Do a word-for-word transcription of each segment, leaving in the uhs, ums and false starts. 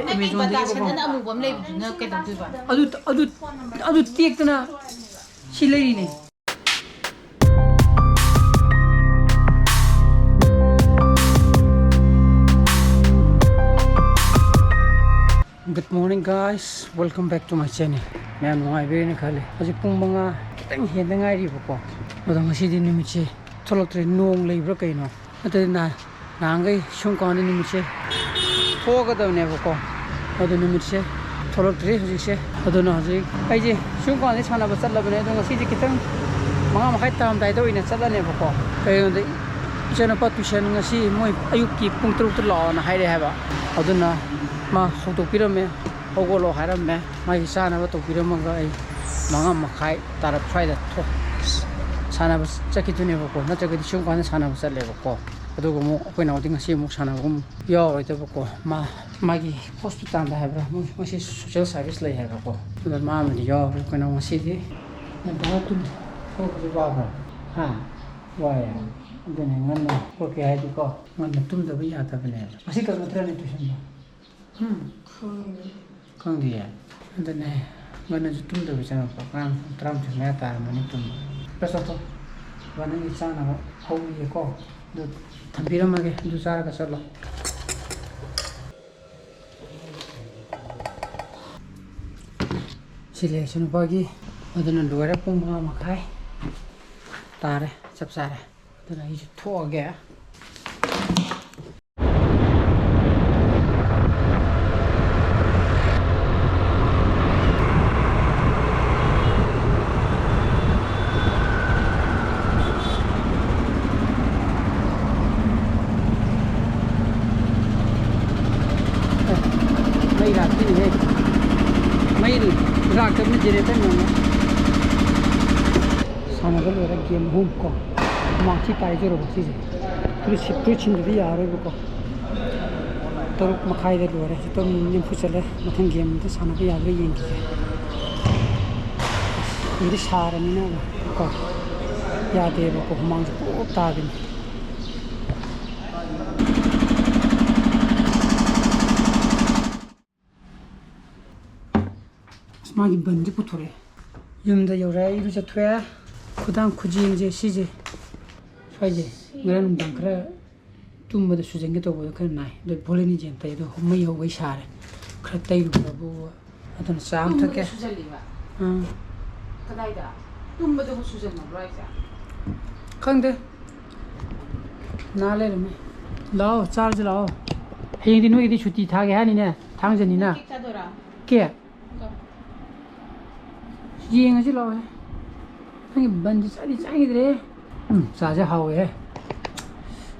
ꯑꯩ Amazon-ꯗꯒꯤ ꯕꯟꯗꯥ ꯁꯟ ꯑꯅ ꯑꯃꯨꯕ ꯑꯃ ꯂꯩꯕꯗꯨꯅ ꯀꯩꯗꯧꯗꯣꯏꯕ? ꯑꯗꯨ, ꯑꯗꯨ, ꯑꯗꯨ ꯇꯦꯛꯇꯅ ꯁꯤ ꯂꯩꯔꯤꯅꯦ꯫ Good morning, guys. Welcome back to my channel. ꯃꯌꯥꯝ ꯅꯨꯡꯉꯥꯏꯕꯤꯔꯦꯅ ꯈꯜꯂꯤ꯫ ꯍꯧꯖꯤꯛ ꯄꯨꯡ ꯃꯉꯥ ꯈꯤꯇꯪ ꯍꯦꯟꯗ ꯉꯥꯏꯔꯤꯕꯀꯣ꯫ ꯑꯗꯣ ꯉꯁꯤꯗꯤ ꯅꯨꯃꯤꯠꯁꯦ ꯊꯣꯛꯂꯛꯇ꯭ꯔꯦ, ꯅꯣꯡ ꯂꯩꯕ꯭ꯔꯥ ꯀꯩꯅꯣ? ꯅꯠꯇ꯭ꯔꯗꯤ ꯅꯍꯥꯟ, ꯅꯍꯥꯟꯈꯩ ꯁꯨꯝ ꯀꯥꯟꯗ ꯅꯨꯃꯤꯠꯁꯦ ꯊꯣꯛꯑꯒꯗꯕꯅꯦꯕꯀꯣ꯫ ꯑꯗꯣ ꯅꯨꯃꯤꯠꯁꯦ ꯊꯣꯛꯂꯛꯇ꯭ꯔꯤ ꯍꯧꯖꯤꯛꯁꯦ꯫ ꯑꯗꯨꯅ ꯍꯧꯖꯤꯛ ꯑꯩꯁꯦ ꯁꯨꯝ ꯀꯥꯟꯗ ꯁꯥꯟꯅꯕ ꯆꯠꯂꯕꯅꯦ꯫ ꯑꯗꯣ ꯉꯁꯤꯁꯦ ꯈꯤꯇꯪ ꯃꯉꯥ ꯃꯈꯥꯏ ꯇꯥꯔꯝꯗꯥꯏꯗ ꯑꯣꯏꯅ ꯆꯠꯂꯅꯦꯕꯀꯣ꯫ ꯀꯩꯒꯤꯅꯣꯗ ꯏꯆꯥꯅꯨꯄꯥ tuition ꯉꯁꯤ ꯃꯣꯏ ꯑꯌꯨꯛꯀꯤ ꯄꯨꯡ ꯇꯔꯨꯛꯇ ꯂꯥꯛꯑꯣꯅ ꯍꯥꯏꯔꯛꯑꯦ ꯍꯥꯏꯕ꯫ ꯑꯗꯨꯅ ꯃꯥ ꯍꯧꯗꯣꯛꯄꯤꯔꯝꯃꯦ, "ꯍꯧꯒꯠꯂꯣ" ꯍꯥꯏꯔꯝꯃꯦ꯫ ꯃꯥꯒꯤ ꯆꯥꯅꯕ ꯇꯧꯕꯤꯔꯝꯃꯒ ꯑꯩ ꯃꯉꯥ ꯃꯈꯥꯏ ꯇꯥꯔꯛ ꯁ꯭ꯋꯥꯏꯗ ꯊꯣꯛ-, ꯁꯥꯟꯅꯕ ꯆꯠꯈꯤꯗꯣꯏꯅꯦꯕꯀꯣ꯫ ꯅꯠꯇ꯭ꯔꯒꯗꯤ ꯁꯨꯝ ꯀꯥꯟꯗ ꯁꯥꯟꯅꯕ ꯆꯠꯂꯦꯕꯀꯣ꯫ ꯑꯗꯨꯒ ꯑꯃꯨꯛ ꯑꯩꯈꯣꯏ ꯅꯥꯎꯗꯤ ꯉꯁꯤ ꯑꯃꯨꯛ ꯁꯥꯟꯅꯕꯒꯨꯝ ꯌꯥꯎꯔꯣꯏꯗꯕꯀꯣ꯫ ꯃꯥ, ꯃꯥꯒꯤ hospital-ꯗ ꯍꯥꯏꯕ꯭ꯔꯥ, ꯃꯣꯏ ꯉꯁꯤ social service ꯂꯩ ꯍꯥꯏꯕꯀꯣ꯫ ꯑꯗꯨꯗ ꯃꯥ ꯑꯃꯗꯤ ꯌꯥꯎꯔꯣꯏ꯫ ꯑꯩꯈꯣꯏ ꯅꯥꯎ ꯉꯁꯤꯗꯤ ꯉꯟꯇꯥ ꯇꯨꯝ ꯊꯣꯛꯄꯁꯨ ꯋꯥꯕ꯭ꯔꯥ? ꯍꯥ? ꯋꯥꯏꯌꯦ꯫ ꯑꯗꯨꯅꯦ ꯉꯟꯅ ꯈꯣꯠꯀꯦ ꯍꯥꯏꯗꯤꯀꯣ, ꯉꯟꯅ ꯇꯨꯝꯗꯕ ꯌꯥꯗꯕꯅꯦꯕ꯫ ꯉꯁꯤ ꯇꯧ ꯅꯠꯇ꯭ꯔꯅꯦ tuition-ꯗꯣ? ꯎꯝ? ꯈꯪꯗꯦ꯫ ꯈꯪꯗꯤꯌꯦ꯫ ꯑꯗꯨꯅꯦ, ꯉꯟꯅꯁꯨ ꯇꯨꯝꯗꯕꯤ ꯆꯪꯉꯛꯄ꯫ ꯑꯉꯥꯡ ꯄꯨꯡ ꯇꯔꯥꯃꯥꯊꯣꯏ ꯃꯌꯥ ꯇꯥꯔꯝꯃꯅꯤ ꯇꯨꯝꯕ꯫ ꯆꯠꯊꯣꯛ, ꯆꯠꯊꯣꯛ꯫ ꯕꯕꯥ, ꯅꯪꯒꯤ ꯆꯥꯅꯕ ꯍꯧꯔꯤꯌꯦꯀꯣ꯫ ꯑꯗꯨ ꯊꯝꯕꯤꯔꯝꯃꯒꯦ꯫ ꯑꯗꯨ ꯆꯥꯔꯒ ꯆꯠꯂꯣ꯫ ꯁꯤ ꯂꯩ ꯏꯆꯥꯅꯨꯄꯥꯒꯤ꯫ ꯑꯗꯨꯅ ꯂꯣꯏꯔꯦ꯫ ꯄꯨꯡ ꯃꯉꯥ ꯃꯈꯥꯏ ꯇꯥꯔꯦ꯫ ꯆꯞ ꯆꯥꯔꯦ꯫ ꯑꯗꯨꯅ ꯑꯩꯁꯨ ꯊꯣꯛꯑꯒꯦ꯫ ꯃꯩ ꯂꯥꯛꯇꯦꯅꯦꯍꯦ꯫ ꯃꯩ ꯂꯥꯛꯇꯕꯅꯤ generator ꯃꯌꯥꯝꯅ꯫ ꯁꯥꯟꯅꯕ ꯂꯣꯏꯔꯦ game ꯑꯍꯨꯝ ꯀꯣ꯫ ꯍꯨꯃꯥꯡ ꯊꯤ ꯇꯥꯏꯖꯔꯕ ꯁꯤꯁꯦ꯫ ꯐꯨꯔꯤꯠ ꯁꯤ-, ꯐꯨꯔꯤꯠ ꯁꯤꯟꯗꯗꯤ ꯌꯥꯔꯔꯣꯏꯕꯀꯣ꯫ ꯇꯔꯨꯛ ꯃꯈꯥꯏꯗ ꯂꯣꯏꯔꯦ꯫ ꯍꯧꯖꯤꯛꯇ ꯃꯤꯅꯤꯠ ꯅꯤꯐꯨ ꯆꯠꯂꯦ꯫ ꯃꯊꯪ game ꯑꯝꯇ ꯁꯥꯟꯅꯕ ꯌꯥꯕ꯭ꯔꯥ ꯌꯦꯡꯈꯤꯒꯦ꯫ ꯑꯁ, ꯁꯤꯗꯤ ꯁꯥꯔꯃꯤꯅ ꯀꯣ ꯌꯥꯗꯦꯕꯀꯣ꯫ ꯍꯨꯃꯥꯡꯁꯦ ꯄꯨꯞ ꯇꯥꯕꯤꯅꯤ꯫ ꯃꯥꯒꯤ ꯕꯟꯗꯤ ꯄꯨꯊꯣꯔꯛꯑꯦ꯫ ꯌꯨꯝꯗ ꯌꯧꯔꯦ, ꯏꯔꯨꯖꯊꯣꯛꯑꯦ꯫ ꯈꯨꯗꯥꯡ ꯈꯨꯖꯦꯡꯁꯦ ꯁꯤꯁꯦ, ꯁ꯭ꯋꯥꯏꯁꯦ, ꯉꯔꯥꯡ ꯅꯨꯡꯗꯥꯡ ꯈꯔ ꯇꯨꯝꯕꯗ ꯁꯨꯖꯟꯒꯦ ꯇꯧꯕꯗꯣ ꯈꯔ ꯅꯥꯏ꯫ ꯑꯗꯣ ꯚꯣꯂꯤꯅꯤꯁꯦ ꯑꯝꯇ ꯑꯩꯗꯣ ꯃꯩ ꯍꯧꯕꯩ ꯁꯥꯔꯦ꯫ ꯈꯔ ꯇꯩꯔꯨꯕꯗꯕꯨ꯫ ꯑꯗꯨꯅ ꯆꯥ ꯑꯃ ꯊꯛꯀꯦ꯫ ꯇꯨꯝꯕꯗ ꯁꯨꯖꯜꯂꯤꯕ? ꯑꯥ꯫ ꯀꯗꯥꯏꯗ? ꯇꯨꯝꯕꯗꯕꯨ ꯁꯨꯖꯟꯅꯕ꯭ꯔꯣ ꯍꯥꯏꯁꯦ? ꯈꯪꯗꯦ꯫ ꯅꯥ ꯂꯩꯔꯝꯃꯦ꯫ ꯂꯥꯛꯑꯣ, ꯆꯥꯔꯁꯤ ꯂꯥꯛꯑꯣ꯫ ꯍꯌꯦꯡꯗꯤ ꯅꯣꯏꯒꯤꯗꯤ ꯁꯨꯇꯤ ꯊꯥꯒꯦ ꯍꯥꯏꯅꯤꯅꯦ, ꯊꯥꯡꯖꯅꯤꯅ꯫ ꯀꯦꯛ ꯆꯥꯗꯣꯏꯔꯥ? ꯀꯦꯛ? ꯌꯦꯡꯉꯁꯤ ꯂꯥꯛꯑꯣꯍꯦ꯫ ꯅꯪꯒꯤ ꯕꯟꯁꯦ ꯆꯥꯗꯤ ꯆꯥꯈꯤꯗ꯭ꯔꯦ꯫ ꯎꯝ, ꯆꯥꯁꯦ ꯍꯥꯎꯋꯦꯍꯦ꯫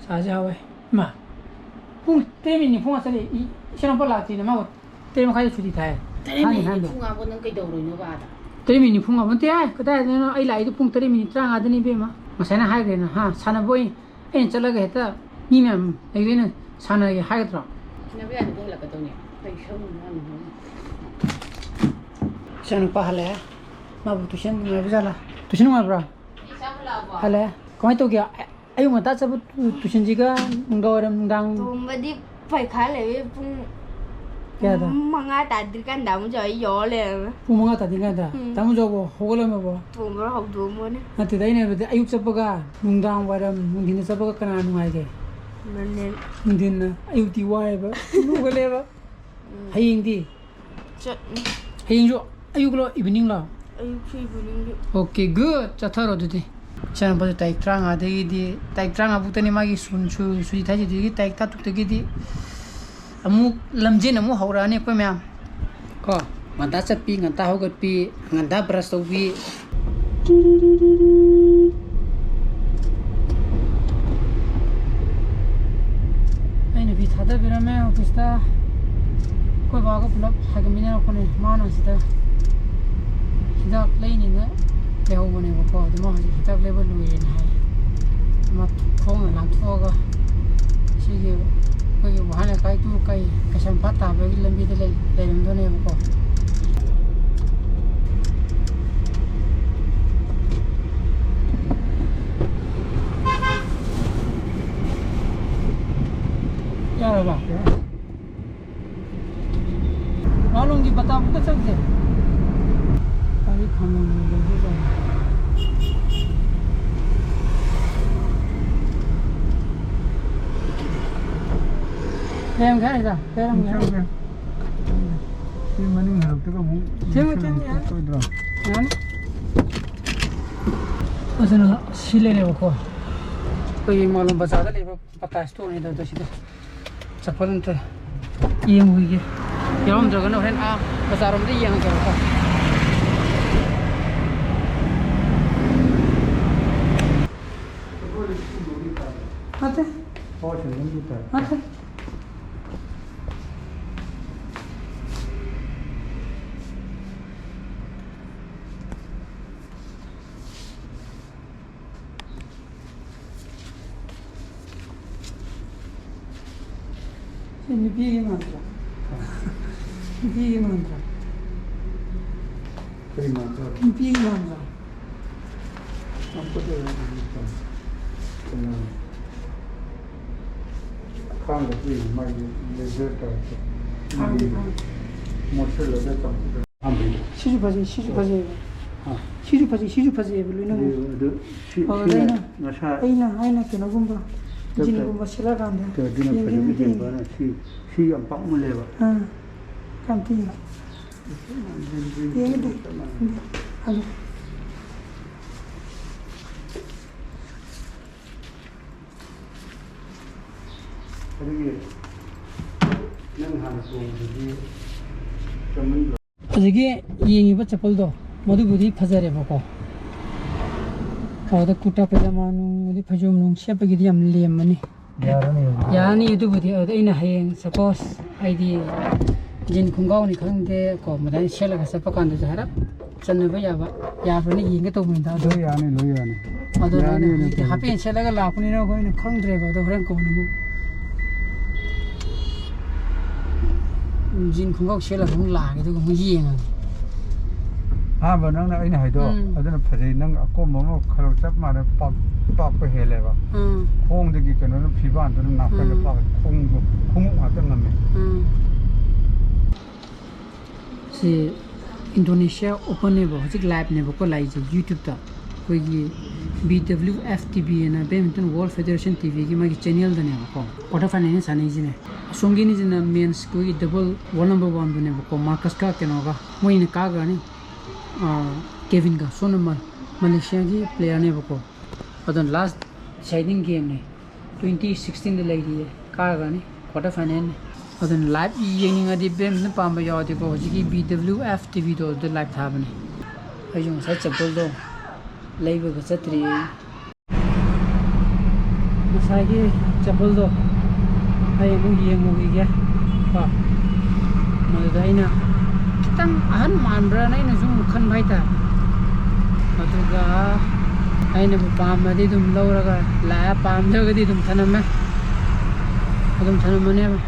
ꯆꯥꯁꯦ ꯍꯥꯎꯋꯦ꯫ ꯏꯃꯥ, ꯄꯨꯡ ꯇꯔꯦꯠ ꯃꯤꯅꯤꯠ ꯅꯤꯐꯨ ꯃꯉꯥ ꯆꯠꯂꯦ꯫ ꯏ-, ꯏꯆꯥꯅꯨꯄꯥ ꯂꯥꯛꯇꯦꯅ ꯃꯥꯕꯨ ꯇꯔꯦꯠ ꯃꯈꯥꯏꯗ ꯁꯨꯇꯤ ꯊꯥꯏ꯫ ꯇꯔꯦꯠ ꯍꯥꯟꯅꯤ ꯃꯤꯅꯤꯠ ꯍꯥꯟꯅꯤ꯫ ꯅꯤꯐꯨ ꯃꯉꯥꯕꯨ ꯅꯪ ꯀꯩꯗꯧꯔꯨꯏꯅꯣꯕ ꯑꯥꯗ? ꯇꯔꯦꯠ ꯃꯤꯅꯤꯠ ꯅꯤꯐꯨ ꯃꯉꯥꯕꯨ ꯅꯠꯇꯦ꯫ ꯀꯗꯥꯏꯗꯩꯅꯣ? ꯑꯩ ꯂꯥꯛꯏꯗꯣ ꯄꯨꯡ ꯇꯔꯦꯠ ꯃꯤꯅꯤꯠ ꯇꯔꯥꯃꯉꯥꯗꯅꯤ ꯏꯕꯦꯝꯃ꯫ ꯉꯁꯥꯏꯅ ꯍꯥꯏꯈ꯭ꯔꯦꯅ, ꯍꯥ? ꯁꯥꯟꯅꯕ ꯑꯣꯏ ꯑꯩꯅ ꯆꯠꯂꯒ ꯍꯦꯛꯇ ꯃꯤ ꯃꯌꯥꯝ ꯂꯩꯕꯅꯤꯅ ꯁꯥꯟꯅꯒꯦ ꯍꯥꯏꯒꯗ꯭ꯔꯣ? ꯁꯥꯟꯅꯕ ꯌꯥꯗꯗꯤ ꯍꯜꯂꯛꯀꯗꯧꯅꯦ꯫ ꯀꯩ ꯁꯧꯔꯤꯅꯣ ꯍꯥꯏꯕꯅꯣ? ꯏꯆꯥꯅꯨꯄꯥ ꯍꯜꯂꯛꯑꯦ꯫ ꯃꯥꯕꯨ ꯇꯨꯏꯁꯟ ꯅꯨꯡꯉꯥꯏꯕ ꯖꯥꯠꯂꯥ? ꯇꯨꯏꯁꯟ ꯅꯨꯡꯉꯥꯏꯕ꯭ꯔꯥ? ꯏꯆꯥ ꯍꯜꯂꯛꯑꯕꯣ? ꯍꯜꯂꯛꯑꯦ꯫ ꯀꯃꯥꯏꯅ ꯇꯧꯒꯦ? ꯑ-, ꯑꯌꯨꯛ ꯉꯟꯇꯥ ꯆꯠꯄ ꯇꯨ-, ꯇꯨꯏꯁꯟꯁꯤꯒ ꯅꯨꯡꯗꯥꯡ ꯋꯥꯏꯔꯝ, ꯅꯨꯡꯗꯥꯡ ꯇꯣꯝꯕꯗꯤ ꯄꯩꯈꯥ ꯂꯩꯕꯩ ꯄꯨꯡ ꯀꯌꯥꯗ? ꯃꯉꯥ ꯇꯥꯗ꯭ꯔꯤꯀꯥꯟꯗ ꯑꯃꯨꯛ ꯌꯧꯔ ꯂꯩꯔꯝꯃꯦ꯫ ꯄꯨꯡ ꯃꯉꯥ ꯇꯥꯗ꯭ꯔꯤꯀꯥꯟꯗ? ꯎꯝ꯫ ꯇꯥꯃꯣ ꯆꯥꯎꯕꯣ ꯍꯧꯒꯠꯂꯝꯃꯕꯣ? ꯇꯣꯝꯕꯔꯣ ꯍꯧꯗꯣꯛꯑꯝꯃꯣꯅꯦ꯫ ꯅꯠꯇꯦꯗ, ꯑꯩꯅ ꯍꯥꯏꯕꯗꯤ ꯑꯌꯨꯛ ꯆꯠꯄꯒ ꯅꯨꯡꯗꯥꯡ ꯋꯥꯏꯔꯝ ꯅꯨꯡꯊꯤꯟꯗ ꯆꯠꯄꯒ ꯀꯅꯥ ꯅꯨꯡꯉꯥꯏꯒꯦ? ꯅꯨꯡꯊꯤꯟ꯫ ꯅꯨꯡꯊꯤꯟꯅ꯫ ꯑꯌꯨꯛꯇꯤ ꯋꯥꯏꯑꯦꯕ꯫ ꯍꯧꯒꯠꯂꯦꯕ꯫ ꯎꯝ꯫ ꯍꯌꯦꯡꯗꯤ? ꯆꯠꯅꯤ꯫ ꯍꯌꯦꯡꯁꯨ ꯑꯌꯨꯛꯂꯣ, evening ꯂꯣ? ꯑꯌꯨꯛꯁꯨ evening ꯁꯨ꯫ Okay, good. ꯆꯠꯊꯔꯣ ꯑꯗꯨꯗꯤ꯫ ꯏꯆꯥꯅꯨꯄꯥꯁꯨ ꯇꯥꯔꯤꯛ ꯇꯔꯥꯃꯉꯥꯗꯒꯤꯗꯤ, ꯇꯥꯔꯤꯛ ꯇꯔꯥꯃꯉꯥ ꯐꯥꯎꯇꯅꯤ ꯃꯥꯒꯤ ꯁ꯭ꯀꯨꯜ ꯁꯨ-, ꯁꯨꯇꯤ ꯊꯥꯏꯁꯦ꯫ ꯑꯗꯨꯗꯒꯤ ꯇꯥꯔꯤꯛ ꯇꯔꯥꯇꯔꯨꯛꯇꯒꯤꯗꯤ ꯑꯃꯨꯛ ꯂꯝꯖꯦꯟ ꯑꯃꯨꯛ ꯍꯧꯔꯛꯑꯅꯤ ꯑꯩꯈꯣꯏ ꯃꯌꯥꯝ꯫ ꯀꯣ, ꯉꯟꯇꯥ ꯆꯠꯄꯤ, ꯉꯟꯇꯥ ꯍꯧꯒꯠꯄꯤ, ꯉꯟꯇꯥ brush ꯇꯧꯕꯤ꯫ ꯑꯩꯅ ꯐꯤ ꯊꯥꯗꯕꯤꯔꯝꯃꯦ office ꯇ꯫ ꯑꯩꯈꯣꯏ ꯕꯥꯒ ꯄꯨꯂꯞ ꯍꯥꯏꯒꯠꯃꯤꯟꯅꯔꯛꯄꯅꯦ꯫ ꯃꯥꯅ ꯁꯤꯗ ꯍꯤꯗꯥꯛ ꯂꯩꯅꯤꯅ ꯂꯩꯍꯧꯕꯅꯦꯕꯀꯣ꯫ ꯑꯗꯨ ꯃꯥ ꯍꯧꯖꯤꯛ ꯍꯤꯗꯥꯛ ꯂꯩꯕ ꯂꯣꯏꯔꯦꯅ ꯍꯥꯏ꯫ ꯃꯥ ꯈꯣꯡꯅ ꯂꯥꯟꯊꯣꯛꯑꯒ ꯁꯤꯒꯤ ꯑꯩꯈꯣꯏꯒꯤ ꯋꯨꯍꯥꯟ ꯂꯩꯀꯥꯏ ꯇꯨ ꯀꯩ ꯀꯩꯁꯥꯝꯄꯥꯠ ꯇꯥꯕꯒꯤ ꯂꯝꯕꯤꯗ ꯂꯩ-, ꯂꯩꯔꯝꯗꯣꯏꯅꯦꯕꯀꯣ꯫ ꯌꯥꯔꯕ? ꯃꯥꯂꯣꯝꯒꯤ ꯕꯇꯥꯕꯨꯛꯇ ꯆꯪꯁꯦ꯫ ꯂꯩꯔꯝꯒꯦ ꯍꯥꯏꯔ, ꯂꯩꯔꯝꯒꯦ ꯍꯥꯏꯔ꯫ ꯁꯤ ꯃꯅꯤꯡ ꯍꯜꯂꯛꯇꯒ ꯑꯃꯨꯛ ꯊꯦꯡꯉꯣꯏ, ꯊꯦꯡꯉꯣꯏ, ꯌꯥꯅꯤ꯫ ꯆꯠꯂꯣꯏꯗ꯭ꯔꯣ? ꯌꯥꯅꯤ꯫ ꯑꯗꯨꯅ ꯁꯤ ꯂꯩꯔꯦꯕꯀꯣ꯫ ꯑꯩꯈꯣꯏꯒꯤ ꯃꯥꯂꯣꯝ ꯕꯖꯥꯔꯗ ꯂꯩꯕ ꯕꯇꯥ ꯁ꯭ꯇꯣꯔꯅꯤꯗ, ꯑꯗꯣ ꯁꯤꯗ ꯆꯄꯜ ꯑꯝꯇ ꯌꯦꯡꯉꯨꯈꯤꯒꯦ꯫ ꯌꯥꯎꯔꯝꯗ꯭ꯔꯒꯅ ꯍꯣꯔꯦꯟ ꯑꯥ ꯕꯖꯥꯔ ꯔꯣꯝꯗ ꯌꯦꯡꯉꯒꯦꯕꯀꯣ꯫ ꯅꯠꯇꯦ꯫ ꯅꯠꯇꯦ꯫ ꯁꯤ ꯅꯨꯄꯤꯒꯤ ꯃꯥꯟꯗ꯭ꯔꯣ? ꯅꯨꯄꯤꯒꯤ ꯃꯥꯟꯗ꯭ꯔꯣ? ꯀꯔꯤ ꯃꯥꯟꯗ꯭ꯔꯣ? ꯅꯨꯄꯤꯒꯤ ꯃꯥꯟꯗ꯭ꯔꯣ? ꯀꯩꯅꯣ, ꯈꯥꯡꯗ ꯄꯤꯔꯤ ꯃꯥꯒꯤ ꯂꯦꯖꯔ ꯇꯥꯏꯞꯇ꯫ ꯈꯥꯡꯗ, ꯈꯥꯡꯗ꯫ ꯃꯣꯠꯁꯤꯜꯂꯒ ꯆꯥꯝꯊꯣꯛꯑꯒ ꯊꯝꯕꯤꯗꯣ꯫ ꯁꯤꯁꯨ ꯐꯖꯩ, ꯁꯤꯁꯨ ꯐꯖꯩꯕ꯫ ꯑꯥ꯫ ꯁꯤꯁꯨ ꯐꯖꯩ, ꯁꯤꯁꯨ ꯐꯖꯩꯕ ꯂꯣꯏꯅꯃꯛ꯫ ꯑꯗꯨ, ꯑꯗꯨ ꯁꯤ-, ꯑꯣ, ꯑꯗ ꯁꯤꯅ ꯑꯩꯅ, ꯉꯁꯥꯏ ꯑꯩꯅ ꯍꯥꯏꯅ ꯀꯩꯅꯣꯒꯨꯝꯕ, ꯇꯞ ꯇꯞ꯫ ꯖꯤꯟꯒꯨꯝꯕ ꯁꯦꯠꯂꯛꯑꯀꯥꯟꯗ ꯑꯗꯨꯅ ꯌꯦꯡꯒꯦ ꯐꯖꯕ ꯑꯝꯇ ꯌꯦꯡꯒꯦ꯫ ꯍꯦꯟꯕꯅ ꯁꯤ, ꯁꯤ ꯌꯥꯝ ꯄꯥꯛꯅ ꯂꯩꯕ꯫ ꯑꯥ, ꯌꯥꯝ ꯊꯤꯅ꯫ ꯌꯦꯡꯒꯦ꯫ ꯑꯗꯨ꯫ ꯑꯗꯨꯒꯤ ꯅꯪ ꯍꯥꯟꯅ ꯇꯣꯡꯕꯗꯨꯗꯤ ꯆꯃꯟꯗ꯭ꯔꯣ? ꯍꯧꯖꯤꯛꯀꯤ ꯌꯦꯡꯉꯤꯕ ꯆꯄꯜꯗꯣ, ꯃꯗꯨꯕꯨꯗꯤ ꯐꯖꯔꯦꯕꯀꯣ꯫ ꯑꯗꯨꯗ ꯀꯨꯔꯇꯥ ꯄꯥꯏꯖꯃꯥ ꯅꯨꯡ, ꯑꯗꯩ ꯐꯩꯖꯣꯝ ꯅꯨꯡ ꯁꯦꯠꯄꯒꯤꯗꯤ ꯌꯥꯝ ꯂꯦꯝꯃꯅꯤ꯫ ꯌꯥꯔꯅꯤ ꯍꯧꯖꯤꯛ꯫ ꯌꯥꯔꯅꯤ ꯑꯗꯨꯕꯨꯗꯤ꯫ ꯑꯗꯨꯗ ꯑꯩꯅ ꯍꯌꯦꯡ, ꯁꯄꯣꯁ, ꯑꯩꯗꯤ ꯖꯤꯟ ꯈꯣꯡꯒ꯭ꯔꯥꯎꯅꯤ ꯈꯪꯗꯦ ꯀꯣ, ꯃꯗꯥꯏꯅ ꯁꯦꯠꯂꯒ ꯆꯠꯄ ꯀꯥꯟꯗꯁꯨ ꯍꯥꯏꯔꯞ ꯆꯟꯅꯕ ꯌꯥꯕ, ꯌꯥꯕ꯭ꯔꯥꯅ ꯌꯦꯡꯒꯦ ꯇꯧꯕꯅꯤꯗ꯫ ꯑꯗꯣ ꯂꯣꯏ ꯌꯥꯅꯤ, ꯂꯣꯏ ꯌꯥꯅꯤ꯫ ꯑꯗꯣ ꯌꯥꯅꯤ, ꯅꯣꯏꯅ ꯌꯥꯅꯤ, ꯍꯧꯖꯤꯛꯇꯤ ꯌꯥꯅꯤ꯫ ꯍꯥꯄꯦꯟ ꯁꯦꯠꯂꯒ ꯂꯥꯛꯄꯅꯤꯅ ꯑꯩꯈꯣꯏꯅ ꯈꯪꯗ꯭ꯔꯦꯕ꯫ ꯑꯗꯣ ꯍꯣꯔꯦꯟ ꯀꯣꯟꯅ ꯑꯃꯨꯛ ꯖꯤꯟ ꯈꯣꯡꯒ꯭ꯔꯥꯎ ꯁꯦꯠꯂꯒ ꯑꯃꯨꯛ ꯂꯥꯛꯑꯒꯦ, ꯑꯗꯨꯒ ꯑꯃꯨꯛ ꯌꯦꯡꯉꯒꯦ꯫ ꯑꯍꯥꯟꯕ ꯅꯪꯅ ꯑꯩꯅ ꯍꯥꯏꯗꯣ, ꯎꯝ꯫ ꯑꯗꯨꯅ ꯐꯖꯩ꯫ ꯅꯪ ꯑꯀꯣꯝꯕ ꯑꯃ ꯈꯔ ꯆꯞ ꯃꯥꯟꯅ ꯄꯥꯛ-, ꯄꯥꯛꯄ ꯍꯦꯜꯂꯦꯕ꯫ ꯎꯝ꯫ ꯈꯣꯡꯗꯒꯤ ꯀꯩꯅꯣꯅ ꯐꯤꯕꯥꯟꯗꯨꯅ ꯅꯥꯀꯟꯗ ꯎꯝ꯫ ꯄꯥꯛ-, ꯈꯣꯡꯗꯣ, ꯈꯣꯡꯎꯞ ꯉꯥꯛꯇ ꯉꯝꯃꯦ꯫ ꯎꯝ꯫ ꯁꯤ Indonesia Open ꯅꯦꯕ ꯍꯧꯖꯤꯛ live ꯅꯦꯕꯀꯣ ꯂꯥꯛꯏꯁꯦ YouTube-ꯇ꯫ ꯑꯩꯈꯣꯏꯒꯤ B W F T V ꯍꯥꯏꯅ Badminton World Federation T V-ꯒꯤ ꯃꯥꯒꯤ channel-ꯗꯅꯦꯕꯀꯣ quarter final ꯁꯥꯟꯅꯩꯁꯤꯅꯦ꯫ ꯑꯁꯣꯝꯒꯤꯅꯤꯁꯤꯅ men's ꯑꯩꯈꯣꯏꯒꯤ double world number one-ꯗꯨꯅꯦꯕꯀꯣ, Marcus-ꯀ ꯀꯩꯅꯣꯒ ꯃꯣꯏꯅ ꯀꯥꯈ꯭ꯔꯅꯤ꯫ ꯑꯥ, Kevin-ꯒ, ꯁꯣꯝꯅ ꯃ-, Malaysia-ꯒꯤ player-ꯅꯦꯕꯀꯣ꯫ ꯑꯗꯨꯅ last deciding game-ꯅꯦ꯫ Twenty sixteen-ꯗ ꯂꯩꯔꯤꯌꯦ, ꯀꯥꯈ꯭ꯔꯅꯤ, quarter final-ꯅꯤ꯫ ꯑꯗꯨꯅ live ꯌꯦꯡꯅꯤꯡꯉꯗꯤ badminton ꯄꯥꯝꯕ ꯌꯥꯎꯔꯗꯤꯀꯣ, ꯍꯧꯖꯤꯛꯀꯤ B W F T V-ꯗꯣ ꯑꯗꯨꯗ live ꯊꯥꯕꯅꯦ꯫ ꯑꯩꯁꯨ ꯉꯁꯥꯏ ꯆꯄꯜꯗꯣ ꯂꯩꯕꯒ ꯆꯠꯇ꯭ꯔꯤꯌꯦ꯫ ꯉꯁꯥꯏꯒꯤ ꯆꯄꯜꯗꯣ ꯑꯩ ꯑꯃꯨꯛ ꯌꯦꯡꯉꯨꯈꯤꯒꯦ ꯀꯣ꯫ ꯃꯗꯨꯗ ꯑꯩꯅ ꯈꯤꯇꯪ ꯑꯍꯟ ꯃꯥꯟꯕ꯭ꯔꯥꯅ ꯑꯩꯅ ꯁꯨꯝ ꯈꯟꯕ ꯍꯥꯏꯇꯥꯔꯦ꯫ ꯑꯗꯨꯒ ꯑꯩꯅꯕꯨ ꯄꯥꯝꯃꯗꯤ ꯑꯗꯨꯝ ꯂꯧꯔꯒ ꯂꯥꯛꯑꯦ, ꯄꯥꯝꯗ꯭ꯔꯒꯗꯤ ꯑꯗꯨꯝ ꯊꯅꯝꯃꯦ, ꯑꯗꯨꯝ ꯊꯅꯝꯃꯅꯦꯕ꯫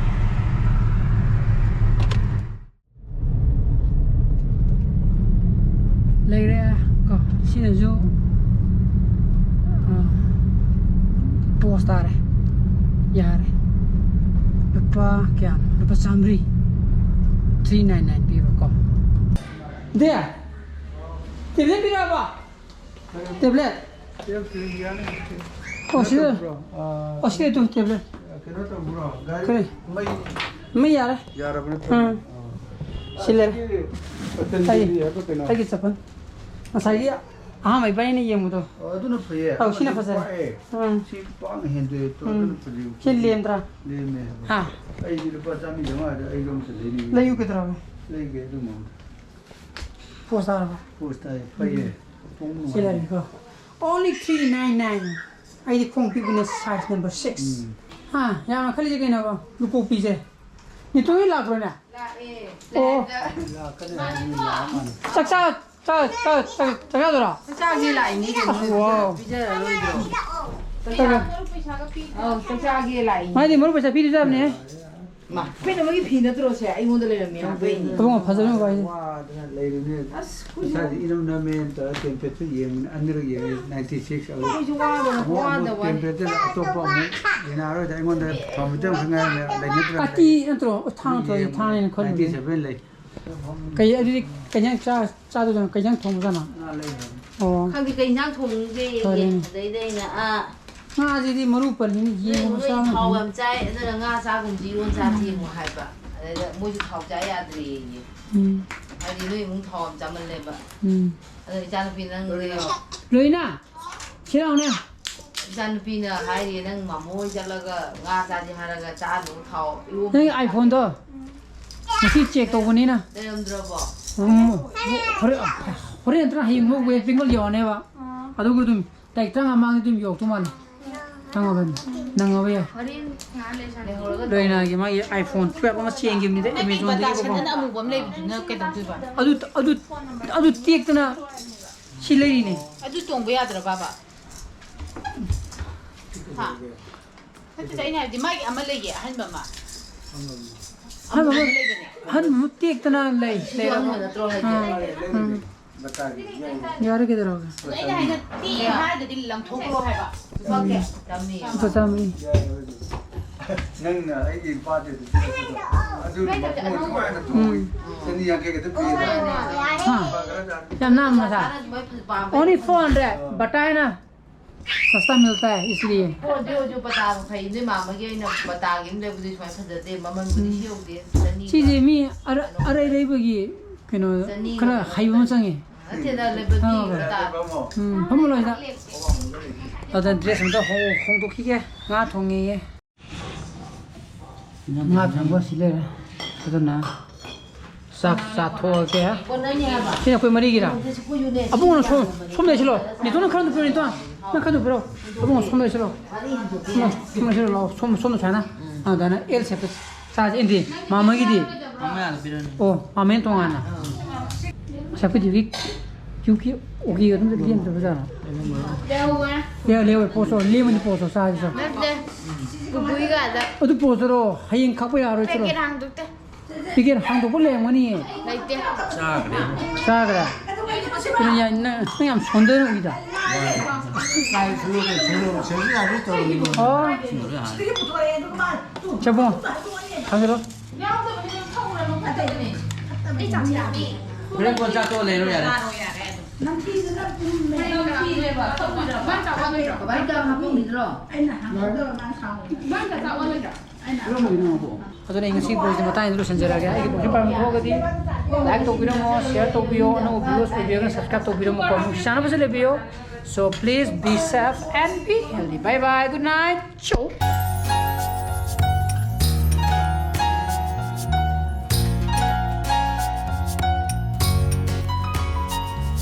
ꯂꯩꯔꯦ ꯀꯣ꯫ ꯁꯤꯅꯁꯨ, ꯑ, ꯄꯣꯁ ꯇꯥꯔꯦ꯫ ꯌꯥꯔꯦ꯫ ꯂꯨꯄꯥ ꯀꯌꯥꯅꯣ? ꯂꯨꯄꯥ ꯆꯥꯝꯃꯔꯤ꯫ Three nine nine ꯄꯤꯕ ꯀꯣ꯫ ꯗꯦ, ꯇꯦꯕ꯭ꯂꯦꯠ ꯄꯤꯔꯛꯑꯕ? ꯇꯦꯕ꯭ꯂꯦꯠ꯫ ꯑꯣ, ꯁꯤꯗ꯫ ꯇꯧꯕ꯭ꯔꯣ? ꯑꯥ, ꯑꯣ, ꯁꯤꯗ ꯑꯗꯨꯝ ꯇꯦꯕ꯭ꯂꯦꯠ꯫ ꯀꯩꯅꯣ ꯇꯧꯕ꯭ꯔꯣ? ꯒꯥꯔꯤ ꯀꯔꯤ? ꯃꯩ ꯃꯩ ꯌꯥꯔꯦ꯫ ꯌꯥꯔꯕ ꯅꯠꯇ꯭ꯔꯣ? ꯎꯝ꯫ ꯑꯥ꯫ ꯁꯤ ꯂꯩꯔꯦ꯫ ꯑꯗꯒꯤ ꯄꯇꯟꯖꯂꯤ ꯍꯥꯏꯕ ꯀꯩꯅꯣ? ꯑꯩꯒꯤ ꯆꯄꯜ꯫ ꯉꯁꯥꯏꯒꯤ ꯑꯍꯥꯟꯕ ꯏꯕꯥꯅꯤꯅ ꯌꯦꯡꯕꯗꯣ꯫ ꯑꯣ, ꯑꯗꯨꯅ ꯐꯩꯌꯦ꯫ ꯑꯧ, ꯁꯤꯅ ꯑꯃꯗꯨ ꯐꯖꯔꯦ꯫ ꯄꯥꯛꯑꯦ꯫ ꯎꯝ꯫ ꯁꯤ ꯄꯥꯛꯅ ꯍꯦꯟꯗꯣꯛꯑꯦ꯫ ꯎꯝ꯫ ꯑꯗꯨꯅ ꯐꯖꯩ꯫ ꯁꯤ ꯂꯦꯝꯗ꯭ꯔꯥ? ꯂꯦꯝꯃꯦ ꯍꯥꯏꯕ꯫ ꯍꯥ꯫ ꯑꯩꯗꯤ ꯂꯨꯄꯥ ꯆꯥꯝꯃꯔꯤ ꯆꯥꯝꯃꯉꯥꯗ ꯑꯩꯁꯨ ꯑꯝꯇ ꯂꯩꯅꯤꯡꯉꯤ꯫ ꯂꯩꯌꯨ ꯀꯩꯗꯧꯔꯒꯦ? ꯂꯩꯒꯦ ꯑꯗꯨꯝ꯫ ꯄꯣꯁ ꯇꯥꯔꯕ? ꯄꯣꯁ ꯇꯥꯏ꯫ ꯐꯩꯌꯦ꯫ ꯎꯝ꯫ ꯇꯣꯡ ꯁꯤ ꯅꯨꯡꯉꯥꯏ꯫ ꯂꯩꯔꯦꯀꯣ꯫ Only three nine nine꯫ ꯑꯩꯗꯤ ꯈꯣꯡ ꯄꯤꯛꯄꯅ size number six꯫ ꯎꯝ꯫ ꯍꯥ, ꯌꯥꯝꯅ ꯈꯜꯂꯤꯁꯦ ꯀꯩꯅꯣꯕ? ꯂꯨꯀꯣꯛꯄꯤꯁꯦ꯫ ꯅꯤꯇꯨ ꯍꯣꯏ ꯂꯥꯛꯄ꯭ꯔꯣꯅꯦ? ꯂꯥꯛꯑꯦ꯫ ꯑꯣ꯫ ꯂꯥꯛꯀꯅꯤ ꯍꯥꯏꯕꯅꯤ, ꯂꯥꯛꯑꯝꯃꯅꯤ꯫ ꯆꯥꯛ ꯆꯥ-, ꯆꯥꯛ, ꯆꯥꯛ, ꯆꯥꯛ, ꯆꯥꯛ ꯆꯥꯗꯣꯏꯔꯣ? ꯆꯥꯛ ꯆꯥꯒꯦ ꯂꯥꯛꯏꯅꯤ ꯀꯩꯅꯣ꯫ ꯋꯥꯎ꯫ ꯄꯤꯖꯔꯔꯣꯏꯗ꯭ꯔꯣ? ꯆꯥꯛ ꯆꯥ-, ꯑꯧ, ꯆꯥꯛ ꯆꯥꯒꯦ ꯂꯥꯛꯏꯅꯤ꯫ ꯃꯥꯗꯤ ꯃꯔꯨꯞ ꯄꯩꯁꯥ ꯄꯤꯗꯣꯏ ꯖꯥꯠꯅꯦ꯫ ꯃꯥ, ꯀꯩꯅꯣ ꯃꯣꯏꯒꯤ ꯐꯤ ꯅꯠꯇ꯭ꯔꯣ ꯁꯦ? ꯑꯩꯉꯣꯟꯗ ꯂꯩꯔꯝꯃꯦ ꯍꯥꯏꯕꯩꯅꯦ꯫ ꯑꯕꯨꯡꯉꯣ, ꯐꯖꯕ ꯌꯦꯡꯉꯨꯀꯣ ꯍꯥꯏꯁꯦ꯫ ꯋꯥꯗꯅ ꯂꯩꯔꯤꯅꯦ꯫ ꯑꯁ, ꯑꯩꯈꯣꯏꯁꯨ ꯏꯁꯥꯁꯦ ꯏꯔꯝ ꯅꯝꯃꯦꯅ ꯇꯧꯔ ꯇꯦꯝꯄ꯭ꯂꯦꯠꯇꯨ ꯌꯦꯡꯕꯅꯤ, ꯑꯅꯤꯔꯛ ꯌꯦꯡꯉꯦ, ninety six ꯑꯃꯨꯛ꯫ ꯑꯩꯈꯣꯏꯁꯨ ꯋꯥꯗꯅ, ꯑꯃꯨꯛ, ꯑꯃꯨꯛ ꯋꯥꯗ ꯋꯥꯅꯤ꯫ ꯇꯦꯝꯄ꯭ꯂꯦꯠꯇꯨꯗ ꯑꯇꯣꯞꯄ ꯑꯃꯨꯛ ꯌꯦꯡꯉꯛꯑꯔꯣꯏꯗ, ꯑꯩꯉꯣꯟꯗ ꯊꯥꯎꯃꯤꯇꯔ ꯑꯃꯈꯛ ꯉꯥꯏꯔꯝꯃꯦ, ꯂꯩꯅꯗ꯭ꯔꯕꯅꯦ꯫ ꯀꯥꯇꯤ ꯅꯠꯇ꯭ꯔꯣ? ꯊꯥꯡ ꯅꯠꯇ꯭ꯔꯣ? ꯌꯦꯡꯉꯦ, ꯊꯥꯡꯅꯦꯅ ꯈꯜꯂꯨꯔꯦ꯫ Ninety seven ꯂꯩ꯫ ꯀꯩ, ꯑꯗꯨꯗꯤ ꯀꯩ ꯏꯟꯖꯥꯡ ꯆꯥ-, ꯆꯥꯗꯣꯏꯖꯥꯠꯅꯣ? ꯀꯩ ꯏꯟꯖꯥꯡ ꯊꯣꯡꯕꯖꯥꯠꯅꯣ? ꯉꯥ ꯂꯩꯔꯝꯃꯦ꯫ ꯑꯣ꯫ ꯈꯪꯗꯦ ꯀꯩ ꯏꯟꯖꯥꯡ ꯊꯣꯡꯒꯦ꯫ ꯐꯔꯦꯅꯦ꯫ ꯑꯗꯩꯗ ꯑꯩꯅ, ꯑꯥ, ꯉꯥꯁꯤꯗꯤ ꯃꯔꯨ ꯄꯜꯂꯤꯅꯦ, ꯅꯣꯏ, ꯌꯦꯡꯉꯨ ꯅꯣꯏ ꯆꯥꯎ꯫ ꯊꯥꯎ ꯌꯥꯝ ꯆꯥꯏ, ꯑꯗꯨꯅ ꯉꯥ ꯆꯥꯒꯨꯝꯁꯤ, ꯏꯔꯣꯟ ꯆꯥꯁꯤ ꯌꯦꯡꯉꯨ ꯍꯥꯏꯕ꯫ ꯑꯗꯩꯗ ꯃꯣꯏꯁꯨ ꯊꯥꯎ ꯆꯥ ꯌꯥꯗ꯭ꯔꯦꯌꯦ꯫ ꯎꯝ꯫ ꯍꯥꯏꯗꯤ ꯅꯣꯏ ꯏꯃꯨꯡ ꯊꯥꯎ ꯌꯥꯝ ꯆꯥꯃꯜꯂꯦꯕ꯫ ꯎꯝ꯫ ꯑꯗꯣ ꯏꯆꯥꯅꯨꯄꯤ ꯅꯪꯗꯤ ꯂꯣꯏꯅ ꯁꯤ ꯂꯥꯎꯅꯦ꯫ ꯏꯆꯥꯅꯨꯄꯤꯅ ꯍꯥꯏꯔꯤ, "ꯅꯪ ꯃꯥꯃꯣ ꯍꯣꯏ ꯆꯠꯂꯒ ꯉꯥ ꯆꯥꯁꯦ ꯍꯥꯏꯔꯒ ꯆꯥꯗꯕ ꯊꯥꯎ ꯏꯔꯣꯝꯕ ꯅꯪꯒꯤ ꯆꯥ-" iPhone-ꯗꯣ ꯉꯁꯤ check ꯇꯧꯕꯅꯤꯅ꯫ ꯂꯩꯔꯝꯗ꯭ꯔꯕꯣ? ꯎꯝ, ꯍꯣꯔꯦꯟ, ꯍꯣꯔꯦꯟ ꯅꯠꯇ꯭ꯔꯥ ꯍꯌꯦꯡꯃꯨꯛ West Bengal ꯌꯧꯔꯅꯦꯕ꯫ ꯑꯥ꯫ ꯑꯗꯨꯒ ꯑꯗꯨꯝ ꯇꯥꯔꯤꯛ ꯇꯔꯥꯃꯉꯥ ꯃꯃꯥꯡꯗ ꯑꯗꯨꯝ ꯌꯧꯔꯛꯇꯧ ꯃꯥꯜꯂꯦ꯫ ꯈꯪꯉꯕꯅꯤ꯫ ꯅꯪꯉꯕ ꯌꯥꯏ꯫ ꯍꯣꯔꯦꯟ ꯉꯥꯏꯍꯥꯛ ꯂꯩꯔ ꯆꯥꯅꯤ꯫ ꯂꯣꯏꯅꯥꯒꯤ ꯃꯥꯒꯤ iPhone twelve ꯑꯃ ꯆꯦꯟꯈꯤꯕꯅꯤꯗ ꯅꯪꯒꯤ Amazon-ꯗꯒꯤ꯫ ꯕꯇꯥ ꯁꯗꯟ ꯑꯃꯨꯕ ꯑꯃ ꯂꯩꯕꯗꯨꯅ ꯀꯩꯗꯧꯗꯣꯏꯕ? ꯑꯗꯨ, ꯑꯗꯨ, ꯑꯗꯨ ꯇꯦꯛꯇꯅ ꯁꯤ ꯂꯩꯔꯤꯅꯦ꯫ ꯑꯗꯨ ꯇꯣꯡꯕ ꯌꯥꯗ꯭ꯔꯕꯕ? ꯍꯥ? ꯅꯠꯇꯦꯗ, ꯑꯩꯅ ꯍꯥꯏꯕꯗꯤ ꯃꯥꯒꯤ ꯑꯃ ꯂꯩꯌꯦ, ꯑꯍꯟꯕ ꯑꯃ꯫ ꯑꯍꯟꯕ ꯑꯃ, ꯑꯃꯨꯕ ꯑꯃ ꯂꯩꯕꯅꯦ꯫ ꯑꯍꯟꯕ ꯑꯃ ꯇꯦꯛꯇꯅ ꯂꯩ, ꯁꯤꯁꯨ ꯂꯩꯔꯕ? ꯑꯍꯟꯕ ꯅꯠꯇ꯭ꯔꯣ ꯍꯥꯏꯁꯦ? ꯑꯥ, ꯎꯝ꯫ ꯌꯥꯔꯦ, ꯀꯩꯗꯧꯔꯒꯦ? ꯑꯗꯣ ꯑꯩꯅ ꯍꯥꯏꯅ ꯇꯦꯛꯑꯦ ꯍꯥꯏꯔꯒꯗꯤ ꯂꯪꯊꯣꯛꯈ꯭ꯔꯣ ꯍꯥꯏꯕ꯫ ꯂꯨꯄꯥ ꯀꯌꯥ? ꯆꯥꯝꯃꯔꯤ꯫ ꯂꯨꯄꯥ ꯆꯥꯝꯃꯔꯤ꯫ ꯅꯪꯅ ꯑꯩꯒꯤ ꯏꯄꯥꯗꯤ ꯑꯗꯨ ꯄꯤꯔꯛꯄꯗꯣ, ꯑꯗꯨ ꯃꯄꯨ ꯑꯣꯏꯅ ꯊꯣꯡꯉꯤ꯫ ꯎꯝ꯫ ꯆꯅꯤ ꯌꯥꯡꯈꯩ ꯈꯛꯇ ꯄꯤꯔꯦ꯫ ꯍꯥ? ꯐꯈ꯭ꯔꯖꯥꯠꯅꯤ꯫ ꯌꯥꯝ ꯅꯥꯟꯕ ꯃꯁꯥ꯫ ꯃꯣꯏ ꯐꯖ ꯄꯥꯝꯕ Only four hundred, ꯕꯇꯥꯏꯅ ꯁꯁꯇꯥ ꯃꯤꯜꯇꯥ ꯍꯥꯏ, ꯏꯁꯂꯤꯌꯦ꯫ ꯑꯣ, ꯑꯗꯨ ꯑꯣꯏꯔꯁꯨ ꯕꯇꯥꯅ ꯐꯩ꯫ ꯅꯣꯏ ꯃꯥꯝꯃꯒꯤ ꯑꯩꯅ ꯕꯇꯥꯒꯤ ꯑꯃ ꯂꯩꯕꯗꯨꯗꯤ ꯁꯨꯃꯥꯏꯅ ꯐꯖꯗꯦ, ꯃꯃꯜꯕꯨꯗꯤ ꯁꯤ ꯌꯧꯗꯦ, ꯆꯅꯤꯒ ꯁꯤꯁꯦ ꯃꯤ ꯑꯔ-, ꯀꯩꯅꯣ, ꯑꯔꯩ ꯑꯔꯩꯕꯒꯤ ꯀꯩꯅꯣ ꯆꯅꯤꯒ ꯈꯔ ꯍꯩꯕ ꯑꯃ ꯆꯪꯉꯦ꯫ ꯅꯠꯇꯦꯗ, ꯂꯩꯕꯗꯤ ꯈꯪꯉꯕ? ꯕꯇꯥ ꯎꯝ, ꯐꯝꯃꯣ ꯂꯣꯏꯗ꯫ ꯑꯗ dress ꯑꯝꯇ ꯍꯣꯡ-, ꯍꯣꯡꯗꯣꯛꯈꯤꯒꯦ꯫ ꯉꯥ ꯊꯣꯡꯉꯦꯌꯦ꯫ ꯉꯥ ꯊꯣꯡꯕ ꯁꯤ ꯂꯩꯔꯦ꯫ ꯑꯗꯨꯅ ꯆꯥꯛ ꯆꯥꯊꯣꯛꯑꯒꯦ꯫ ꯁꯤꯅ ꯑꯩꯈꯣꯏ ꯃꯔꯤꯒꯤꯔꯥ? ꯑꯕꯨꯡꯉꯣ ꯁꯣꯝ-, ꯁꯣꯝꯗ ꯂꯩꯁꯤꯜꯂꯣ꯫ ꯅꯦꯇꯣꯟꯅ ꯈꯔ ꯄꯤꯔꯣ, ꯅꯦꯇꯣꯟ꯫ ꯅꯪ ꯈꯔ ꯄꯤꯔꯣ꯫ ꯑꯕꯨꯡꯉꯣ ꯁꯣꯝꯗ ꯂꯩꯁꯤꯜꯂꯣ꯫ ꯁꯣꯝꯗ, ꯁꯣꯝꯗ ꯂꯩꯁꯤꯜꯂꯣ, ꯂꯥꯛꯑꯣ꯫ ꯁꯣꯝ, ꯁꯣꯝꯗ ꯁꯨꯃꯥꯏꯅ꯫ ꯑꯗꯨꯃꯥꯏꯅ L shape ꯇ ꯆꯥꯁꯦ꯫ ꯑꯦꯟꯗꯤ, ꯃꯥꯝꯃꯒꯤꯗꯤ? ꯃꯥꯝꯃ ꯌꯥꯗ ꯄꯤꯔꯅꯤ꯫ ꯑꯣ, ꯃꯥꯝꯃꯅ ꯇꯣꯉꯥꯟꯅ? ꯉꯁꯥꯏ ꯑꯩꯈꯣꯏꯗꯤ ꯍꯧꯖꯤꯛ ꯌꯨ ꯀꯦ, ꯑꯣ ꯀꯦ ꯑꯗꯨꯝ ꯂꯦꯝꯗꯕꯖꯥꯠꯂꯣ? ꯂꯦꯝꯃꯣꯏ꯫ ꯂꯦꯝꯃꯣꯏ, ꯂꯦꯝꯃꯣꯏ, ꯄꯣꯁ ꯂꯦꯝꯃꯗꯤ ꯄꯣꯁ ꯆꯥꯁꯤ ꯆꯣ꯫ ꯅꯠꯇꯦ꯫ ꯄꯨꯄꯨꯒꯤ ꯀꯥꯗ꯫ ꯑꯗꯨ ꯄꯣꯁꯇꯨꯔꯣ? ꯍꯌꯦꯡ ꯈꯥꯛꯄ ꯌꯥꯔꯣꯏ ꯆꯠꯂꯣ꯫ ꯄꯦꯀꯦꯠ ꯍꯥꯡꯗꯣꯛꯇꯦ꯫ ꯄꯦꯀꯦꯠ ꯍꯥꯡꯗꯣꯛꯄ ꯂꯩꯔꯝꯒꯅꯤꯌꯦ꯫ ꯂꯩꯇꯦ꯫ ꯆꯥꯈ꯭ꯔꯦ꯫ ꯆꯥꯈ꯭ꯔꯦ? ꯀꯩꯅꯣ ꯌꯥꯏ, ꯅꯪ, ꯅꯪ ꯌꯥꯝ ꯁꯣꯟꯊꯅ ꯎꯏꯗ꯫ ꯂꯥꯏ ꯁꯣꯏꯔꯣ, ꯁꯣꯏꯔꯣ, ꯁꯣꯏꯔꯣ ꯌꯥꯗꯦ ꯇꯧꯔꯤꯅꯣ꯫ ꯑꯣ꯫ ꯁꯤꯡꯗꯣꯔꯦ ꯍꯥꯟꯅ꯫ ꯆꯦꯕꯣ, ꯊꯥꯡꯒꯠꯂꯣ꯫ ꯌꯥꯎꯗꯕꯅꯤ, ꯅꯪ ꯊꯛꯎꯔꯅꯨ, ꯐꯠꯇꯕꯅꯤ꯫ ꯑꯩ ꯆꯥꯛ ꯆꯥꯗꯦ꯫ ꯍꯣꯔꯦꯟ ꯀꯣꯟ ꯆꯥꯛ ꯇꯣꯛꯑ ꯂꯩꯔꯣ ꯌꯥꯔꯦ꯫ ꯅꯝꯊꯤꯗꯨꯅ ꯄꯨꯝꯃꯦ꯫ ꯅꯝꯊꯤꯔꯦꯕ꯫ ꯕꯕꯥ ꯍꯤꯗꯥꯛ ꯍꯥꯞꯄꯝꯈꯤꯗ꯭ꯔꯣ? ꯑꯩꯅ ꯍꯪꯕꯗꯣ ꯃꯥ ꯁꯥꯎꯔꯦ꯫ ꯏꯃꯥꯅ ꯆꯥꯛ ꯆꯥ ꯑꯣꯜꯂꯣꯏꯗ꯭ꯔꯣ? ꯑꯩꯅ ꯑꯗꯨꯅ ꯑꯩ ꯉꯁꯤ vlogꯁꯦ ꯃꯇꯥꯡꯁꯤꯗ ꯂꯣꯏꯁꯤꯟꯖꯔꯒꯦ꯫ ꯑꯩꯒꯤ vlogꯁꯦ ꯄꯥꯝꯕ ꯊꯣꯛꯑꯒꯗꯤ like ꯇꯧꯕꯤꯔꯝꯃꯣ, share ꯇꯧꯕꯤꯌꯣ, ꯑꯅꯧꯕ viewers ꯑꯣꯏꯕꯤꯔꯒꯅ subscribe ꯇꯧꯕꯤꯔꯝꯃꯣꯀꯣ꯫ ꯅꯨꯡꯁꯤ ꯆꯥꯟꯅꯕꯁꯨ ꯂꯩꯕꯤꯌꯣ꯫ So please be safe and be healthy. Bye bye. Good night. Ciao.